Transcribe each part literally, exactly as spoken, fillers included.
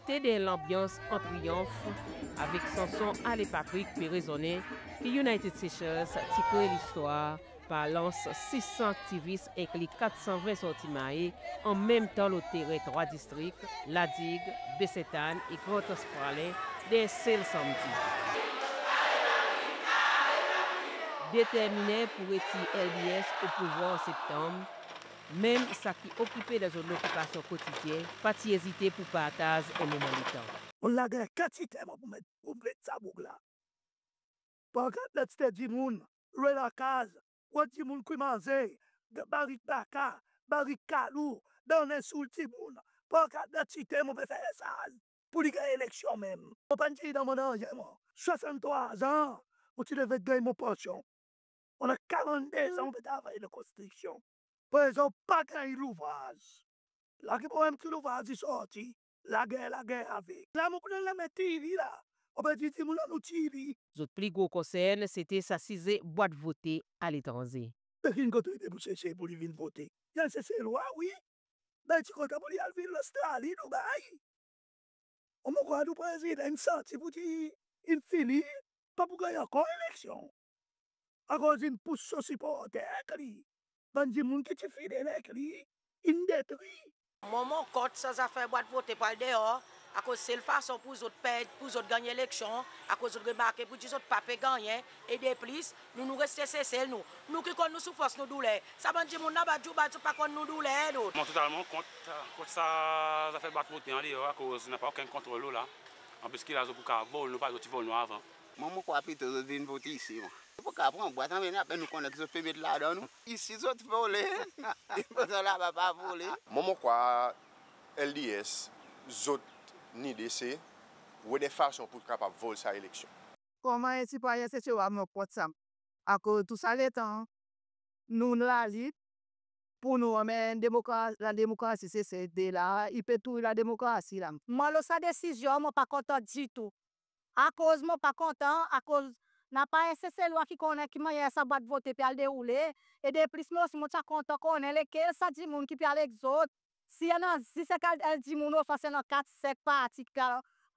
te dan en lanbyans an triyonf avek sanson Ale Patrick pe rezonnen ki United Seychelles ti kree listwar par lans sis san aktivis, enkli kat san ven sorti Mahé, an menm tan lo teren trwa distrik, La Digue, Baie Sainte Anne e Grand Anse Praslin, dan en sel sanmdi. Determinen pour retir LDS o pouvwar an Septanm, menm sa ki okipe dan zot lokipasyon kotidyen pa ti ezite pour partaz en moman letan. Mon lager kantite mon pou met, pou met sa boug la. Pou gard kantite dimoun lwe lakaz, kot dimoun kwi manze, barik baka, barik kalou, donnen sou dimoun. Pou gard kantite mon pe fer sa pour li ganny eleksyon menm. Mon pa'n dir dan mon danze mwan. Swasanntrwa an, mon ti devret ganny mon pansyon. Mon annan karannde an mon pe travay dan konstriksyon. Prezan ou pa ganny louvraz. La ki problenm ki louvraz i sorti, lager, lager avek. La mon pou donn lanmen tir li la. Mon pe dir dimoun annou tir li. Zot pli gro konsern sete sa size bwat vote aletranze. Pekin kote i pe pou Sesel pour li vin vote. I al Seselwa wi. Ben ti kontan pour li al vin Lostrali, Dubai. Mon krwar tou prezidan in santi pour dir in fini, pa pou ganny ankor eleksyon. Akoz in pous son siporter ek li. Bann dimoun ki ti fidel ek li, in detri. Mwan mon kont sa zafer bwat vote pour al deor, akoz sel fason pour zot perd, pour zot ganny eleksyon, akoz zot remarke pour dir zot pa pe gannyen, e deplis, nou, nou reste Sesel nou. Nou ki konn nou soufrans, nou douler. Sa bann dimoun laba Dubai, zot pa konn nou douler nou. Mon totalman kont, kont sa zafer bwat vote an deor, akoz napa okenn kontrol lo la. Anplis ki la zot pou kapab vol nou, parey zot ti vol nou avan. Mwan mon krwar plito zot vin vote isi mwan. Zot pou kapab pran bwat anmenn, apre nou konnen ki zot pe met ladan nou. Isi zot vole, e pandan laba pa vole. Mwan mon krwar LDS, zot nide se rod en fason pour kapab vol sa eleksyon. Konman en sitwayen Seselwa mon kont sa. Akoz tou sa letan nou lalit pour nou anmenn demokra-, la demokrasi Sesel, de la i pe touy la demokrasi la. Mwan lo sa desizyon mon pa kontan ditou. Akoz mon pa kontan, akoz napa en Seselwa ki konnen ki mannyer sa bwat vote pe al deroule. E deplis mwan osi mon ti a kontan konnen lekel sa dimoun ki pe al ek zot. Si i annan zis en kal-, en dimoun, ofan si i annan kat, senk parti ki pe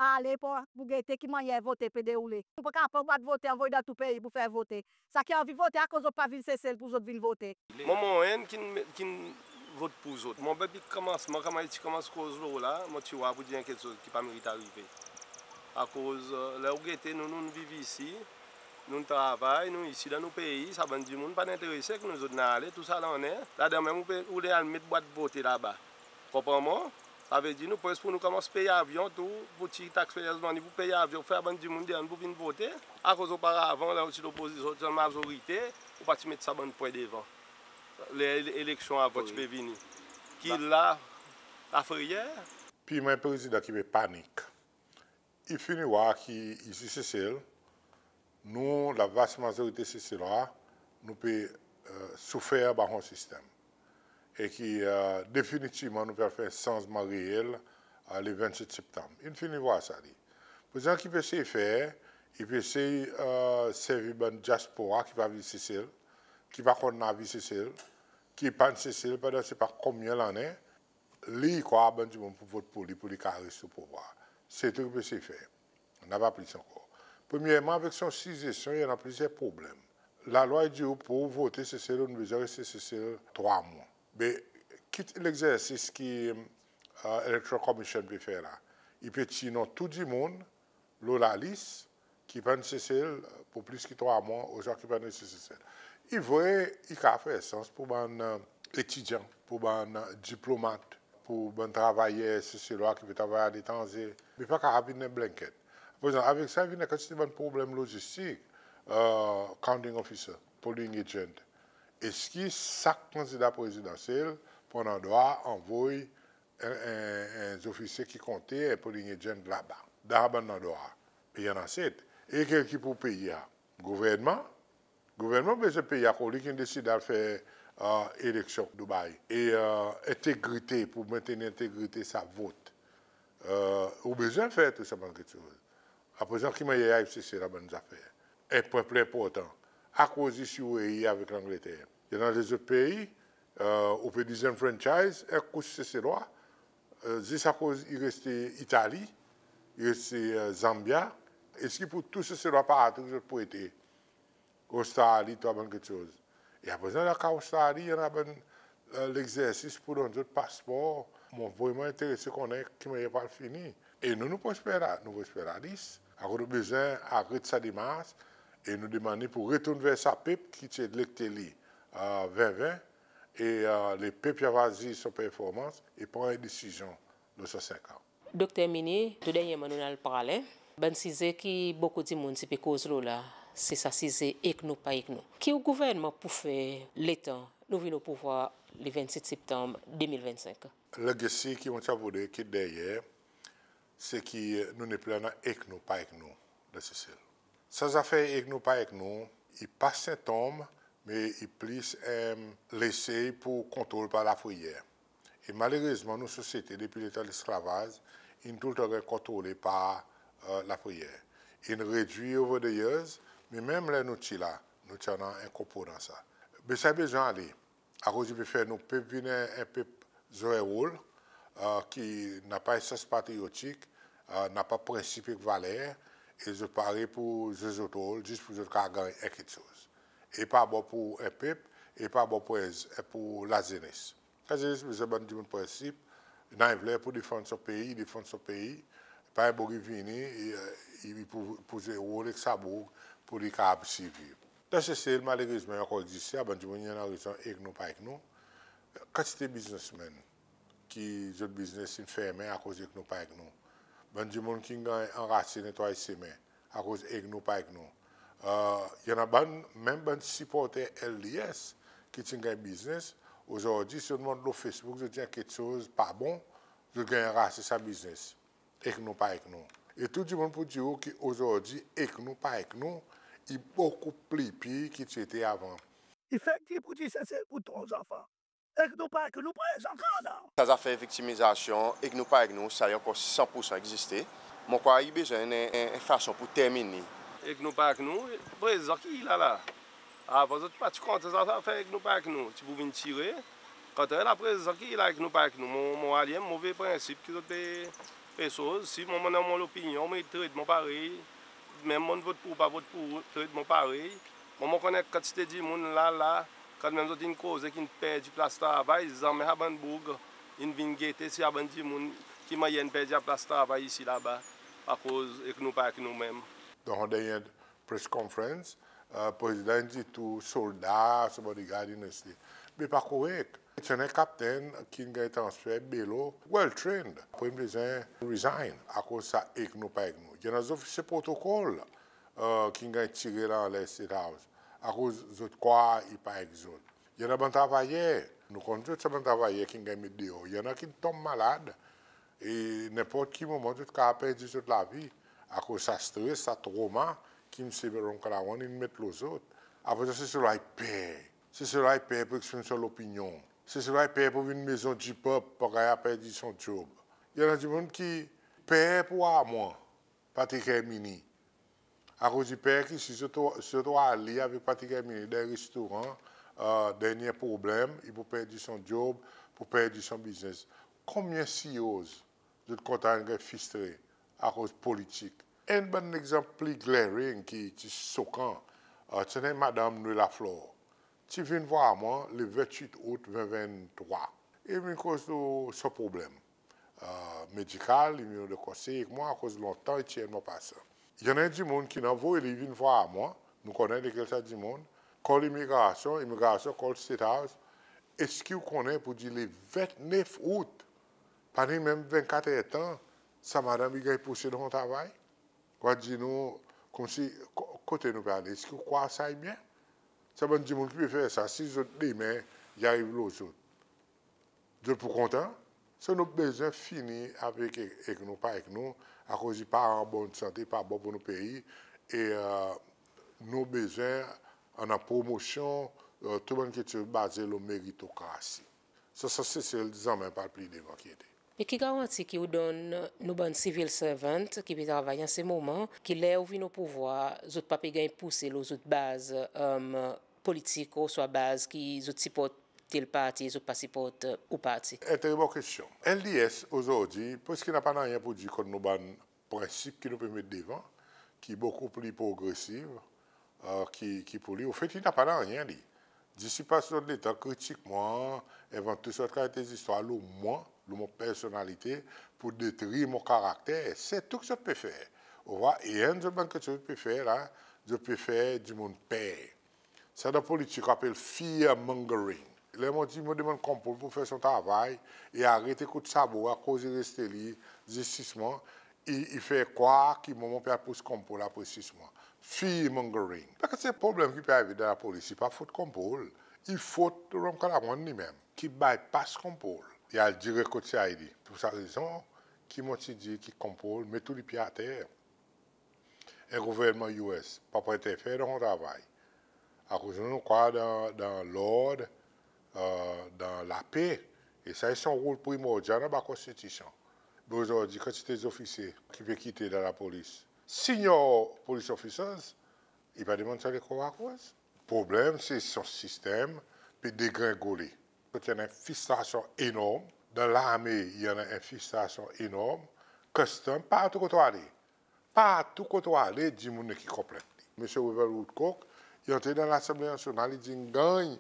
ale pour, pour gete ki mannyer vote pe deroule. Ou pa kapab pran bwat vote anvoy dan tou pei pour fer vote. Sa ki anvi vote, akoz zot pa vin Sesel pour zot vin vote? Mwan mon enn ki'n, ki'n vot pour zot. Mwan depi konmansman, konman i ti konmans koz lo la, mon ti war pour dir en keksoz ki pa merit arive. Akoz, e, ler ou gete nou, nou'n viv isi, nou'n travay, nou isi dan nou pei, sa bann dimoun pa'n enterese ek nou, zot in ale tou sa lannen. Ladan menm ou pe, ou le al met bwat vote laba. Konpran mwan? Savedir nou pres pour nou konmans pey avyon tou, pour tir taxpayers money pour pey avyon, fer bann dimoun desann pour vin vote. Akoz oparavan, ler ou ti lopozisyon, ou ti mazorite, ou pa ti met sa bann pwen devan. Ler eleksyon avan ti pe vini. Ki la, lafreyer. Pi mwan prezidan ki pe panik. I fini war ki isi Sesel, nou, lavas mazorite Seselwa, nou pe, e, soufer anba son sistenm. E ki, e, definitivman nou pe al fer sanzman reel, e, le vennset Septanm. In fini war sa li. Prezidan ki pe esey fer, i pe esey, e, servi bann dyaspora ki pa viv Sesel, ki pa konn lavi Sesel, ki pa'n Sesel pandan se pa konbyen lannen, li i krwar bann dimoun pou vot pour li, pour li kapab res lo pouvwar. Se tou ki pe esey fer. Napa plis ankor. Premyerman, avek son sizesyon, i annan plizyer problenm. Lalwa i dir ou pour vote Sesel, ou'n bezwen reste Sesel trwa mwan. Me kit legzersis ki, e, Electoral Commission pe fer la. I pe tir non tou dimoun lo lalis ki pa'n Sesel pour plis ki trwa mwan, ouswa ki pa'n reste Sesel. I vre, i kapab fer sans pour bann, e, etidyan, pour bann, e, diplomat, pour bann travayer Seselwa ki pe travay aletranze, me pa kapab vin en blanket. Prezan, avek sa, i vin en kantite bann problenm lojistik, e, counting officer, polling agent. Eski sak kandida prezidansyel pou annan drwa anvoy en, en, en zofisye ki konte, en polling agent laba, dan bann landrwa. E i annan set. E ki, ki pou peye sa? Gouvernman. Gouvernman bezwen peye akoz li ki'n deside al fer, e, eleksyon Dubai. E, e, entegrite, pou mentenir entegrite sa vot. E, ou bezwen fer tou sa bann keksoz. Aprezan, ki mannyer i ariv Sesel sa bann zafer? En pwen pli enportan. Akoz isi UAE avek Langleter? I annan lezot pei, e, ou pe dizenfranchise en kous Seselwa, e, zis akoz i reste Itali, i reste, e, Zambia. Eski pour tou Seselwa partou ki zot prete? Ostrali, tou sa bann keksoz. E aprezan dan ka Ostrali, i annan bann, e, legzersis pour donn zot paspor. Mon vreman enterese konnen ki mannyer i pou fini. E nou, nou pou esper la, nou pou esper lalis. Akoz nou bezwen aret sa demars e nou demann li pour retourn ver sa pep ki ti elekte li, e, ven ven. E, e, lepep i ava zis son performans e pran en desizyon lo sa senk an. Dokter Herminie, tou dernyerman nou'n al Praslin. Bann size ki bokou dimoun ti pe koz lo la, se sa size ek nou pa ek nou. Ki ou gouvernman pou fer letan nou vin o pouvwar le vennset Septanm de mil vennsenk? Legacy ki mon ti a voudre kit deryer, se ki nou nepli annan ek nou pa ek nou dan Sesel. Sa zafer ek nou pa ek nou, i pa sentonm, me i plis, e, lesey pour kontrol par lafreyer. E malerezman, nou sosyete, depi letan lesklavaz, in toultan ganny kontrole par, e, lafreyer. In redwir over the years, me menm ler nou ti la, nou ti annan en konponan sa. Be sa i bezwen ale. Akoz i pe fer nou pep vin en, en pep zwe rol, e, ki napa sans patriyotik, e, napa prensip ek valer, e zot pare pour zwe zot rol, zis pour zot kapab ganny en keksoz. E pa bon pour en pep, e pa bon pour, e, pour lazenes. Lazenes bezwen bann dimoun prensip, i annan en valer pour defann son pei, defann son pei, pa en boug i vini, i, i, i pou, pou zwe rol ek sa boug pour li kapab sirviv. Dan Sesel, malerezman, i ankor egziste, sa bann dimoun i annan rezon, ek nou pa ek nou. Kantite biznesmenn ki zot biznes in fermen akoz ek nou pa ek nou. Bann dimoun ki'n ganny anrase netway semen akoz ek nou pa ek nou. E, i annan bann, menm bann siporter L D S ki ti'n ganny biznes, ozordi si zot mont lo Facebook, zot dir keksoz pa bon, zot ganny anrase sa biznes. Ek nou pa ek nou. E tou dimoun pou dir ou ki ozordi ek nou pa ek nou, i bokou pli pir ki ti ete avan. I fer ki pou dir Sesel pou tro zanfan. Ek nou pa ek nou prezan ankor la. Sa zafer viktimizasyon, ek nou pa ek nou, sa i ankor san pour san egziste. Mon krwar i bezwen en, en, en fason pour termin li. Ek nou pa ek nou, prezan ki i la la. Avan zot pa ti kontan sa zafer ek nou pa ek nou, ti pou vin tire. Kontrerman prezan ki i la ek nou pa ek nou, mon, mon ralye move prensip ki zot pe, pe soz. Si mon, mon annan mon lopinyon, mon tret mon parey. Menm mon vot pour ou, pa vot pour ou, tret mon parey. Mon, mon konnen kantite dimoun la, la, kantmenm zot in koze ki'n perdi plas travay, zanmen sa bann boug in vin gete si sa bann dimoun ki mannyer in perdi sa plas travay isi laba, akoz ek nou pa ek nou menm. Dan son dernyen press conference, e, Prezidan in dir tou solda, son bodyguard in reste. Be pa korek. Ti annan en kaptenn ki'n ganny transfer, Belo, well trained. Apre in bezwen resign akoz sa ek nou pa ek nou. I annan zofisye protokol, e, ki'n ganny tire la anler State House akoz zot krwar i pa ek zot. I annan bann travayer, nou konn zot, sa bann travayer ki'n ganny met deor. I annan ki'n tonm malad, e nenport ki moman zot kapab perdi zot lavi akoz sa stres, sa troma ki Msye Ramkalawan in met lo zot. Apre sa, Seselwa i per. Seselwa i per pour eksprim son lopinyon. Seselwa i per pour vin Maison du Peuple, parey i a perdi son dyob. I annan dimoun ki per pour armwan Patrick Herminie. Akoz i per ki si zot, si zot ale avek Patrick Herminie dan restoran, e, dernyen problenm, i pou perdi son dyob, pou perdi son biznes. Konbyen C E Os zot kontan ganny fristre akoz politik? Enn bann legzanp pli glaring ki, ki sokan, e, ti annan madanm Noëlla Flore. Ti vin vwar mwan le vennwit out ven venntrwa. E vin koz lo son problenm, e, medikal, i vin lo konsey ek mwan akoz lontan i ti en mwan pasan. I annan en dimoun ki'n anvoy li vin vwar mwan, nou konnen lekel sa dimoun, call imigrasyon, imigrasyon call State House. Eski ou konnen pour dir le vennef out, pa ni menm vennkat er tan, sa madanm i ganny pouse dan son travay? Ou a dir nou, konmsi, ko-, kote nou pe ale, eski ou krwar sa i byen? Sa bann dimoun ki pe fer sa, si zot demen i ariv lo zot, zot pou kontan? So nou bezwen fini avek ek, ek nou pa ek nou, akoz i pa an bonn sante, i pa bon pour nou pei, e, e, nou bezwen annan promosyon, e, tou bann keksoz baze lo meritokrasi. Sa, sa Sesel zanmen pa pli devan ki i ete. Me ki garanti ki ou donn nou bann civil servant ki pe travay an se moman, ki ler ou vin o pouvwar, zot pa pe ganny pouse lo zot baz, e, politik, oswa baz ki zot siport tel parti, zot pa siport, e, ou parti? En tre bon kestyon. L D S ozordi, preski napa nanryen pour dir kont nou bann prensip ki nou pe met devan, ki bokou pli progresiv, e, ki, ki pour li. Anfet, i napa nanryen li. Zis i pas zot letan kritik mwan, envant tou sort kalite zistwar lo mwan, lo mon personnalite, pour detri mon karakter. Se tou ki zot pe fer. Ou war, e enn zot bann keksoz zot pe fer la, zot pe fer dimoun per. Sa dan politik apel fear mongering. Ler mon dir, mon demann Kompoll pour fer son travay e aret ekout sa boug akoz i reste li zistisman, i, i fer krwar ki mwan mon pe al pous Kompoll apre sis mwan. Fear mongering. Parski se problenm ki pe arive dan lapolis, i pa fot Kompoll, i fot Ramkalawan li menm, ki bypass Kompoll. I al direk kot C I D. Pour sa rezon ki mon ti dir ki Kompoll met tou lipye ater. En gouvernman U S pa pou enterfer dan mon travay. Akoz nou, nou krwar dan, dan lord, e, dan lape. E sa i son rol primordyal anba Konstitisyon. Me ozordi, kantite zofisye ki pe kite dan lapolis, senior police officers, i pa demann sa lekor akoz. Problenm, se son sistenm pe degrengole. Kot i annan en fristrasyon enorm. Dan larme, i annan en fristrasyon enorm. Custom, partou kot ou ale. Partou kot ou ale, dimoun ki konplent li. Msye Wavel Woodcock, i antre dan Lasanble Nasyonal, i dir in ganny,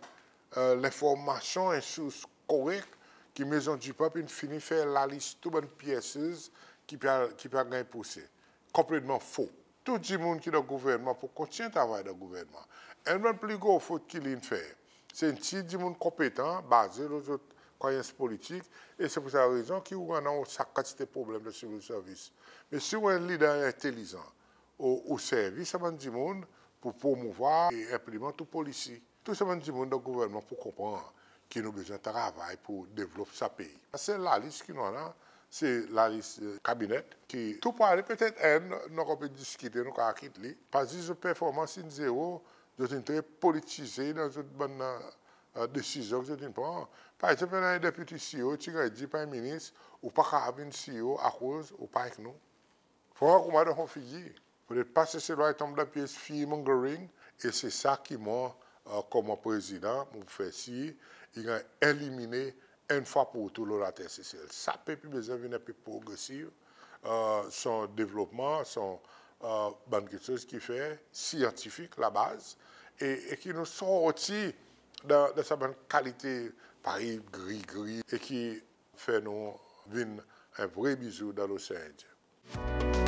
e, lenformasyon, en sours korek, ki Maison du Peuple in fini fer lalis tou bann pyeses ki pe al, ki pe al ganny pouse. Konpletman fo. Tou dimoun ki dan gouvernman pou kontinyen travay dan gouvernman. Enn bann pli gro fot ki li'n fer, se in tir dimoun konpetan, baze lo zot krwayans politik, e se pour sa rezon ki ou annan sa kantite problenm dan civil service. Me si ou en lider entelizan, ou, ou servi sa bann dimoun pour promouvwar e enplimant ou polisi. Tou sa bann dimoun dan gouvernman pou konpran ki nou bezwen travay pour devlop sa pei. Sel lalis ki nou annan, se lalis, e, kabinet, ki tou pou ale, petet enn nou kapab diskite, nou kapab kit li. Pa zis zot performans in zero, zot in tre politize dan zot bann, e, desizyon ki zot in pran. Par egzanp, annan en deputy C E O ti ganny dir par en minis, ou pa kapab vin C E O akoz ou pa ek nou. Pran koumand dan figir. Petet pa Seselwa i tonm dan pyes fear mongering, e se sa ki mwan, e, konman prezidan, mon pou fer sir i ganny eliminen enn fwa pour tou lo later Sesel. Sa pep i bezwen vin en pep progresiv, e, son devlopman, son, e, bann keksoz ki fer syantifik, labaz, e, e ki nou sorti dan, dan sa bann kalite parey gri-gri, e ki fer nou vin en vre bizou dan Losean Endyen.